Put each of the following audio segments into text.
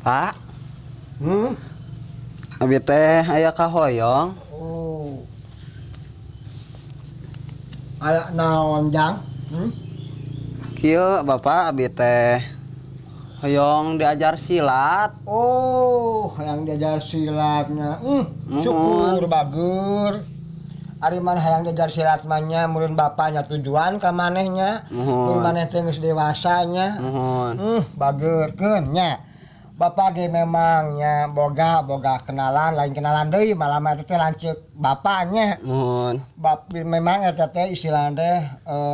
Pak. Hmm? Abi teh aya kahoyong. Oh. Aya naon, Jang? Hmm? Kieu, Bapak, abi teh hoyong diajar silat. Oh, hayang diajar silatnya. Muhun. Syukur bager. Ari maneh hayang diajar silat mah nya, meureun bapaknya tujuan ka manehnya. Muhun. Mun maneh teh geus dewasanya. Muhun. Bagerkeun nya. Bapak ge memang nya boga boga kenalan, lain kenalan deui, malah mah eta teh lanceuk bapaknya. Muhun. Bap memang eta teh istilahna teh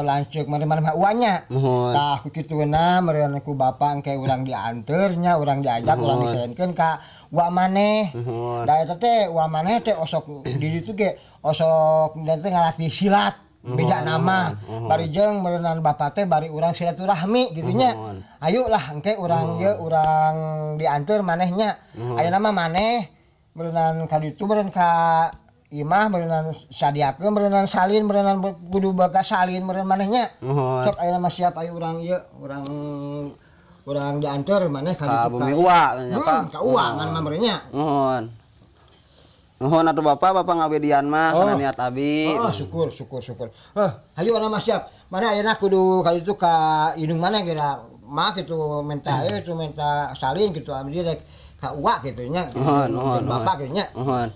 lanceuk meureun mah uanya. Muhun. Tah, ku kituna meureun ku bapak engke urang dianteur nya, urang diajak, urang Muhun. diselenkeun ka uwa maneh. Muhun. Da eta teh uwa maneh teh osok di ditu ge osok dan teh ngalatih silat. Beja nama muhun. Bari jeung meureunan bapak teh bari urang silaturahmi gitu nya. Muhun. Ayo lah engke urang ieu urang dianteur manehnya. Muhun. Ayeuna mah maneh meureunan ka ditu, meureun ka imah, meureunnan sadiakeun meureunnan salin, meureunnan kudu boga salin meureun manehnya. Muhun. Sok ayeuna mah siap, ayo urang ieu urang urang dianteur maneh ka Ka ditu. bumi uwa nya, Pak. Ka uwa man mah meureun nya. Muhun. Nuhun atuh, Bapak, Bapak ngabedian mah Oh. kana niat abi. Oh, syukur, syukur, syukur. Heh, hayu urang mah siap. Mana ayeuna kudu ka ditu ka indung mana kira mah gitu minta itu minta salin gitu, abdi rek ka uwa gitu nya. Muhun, muhun, Jeung bapak gitu nya. Muhun.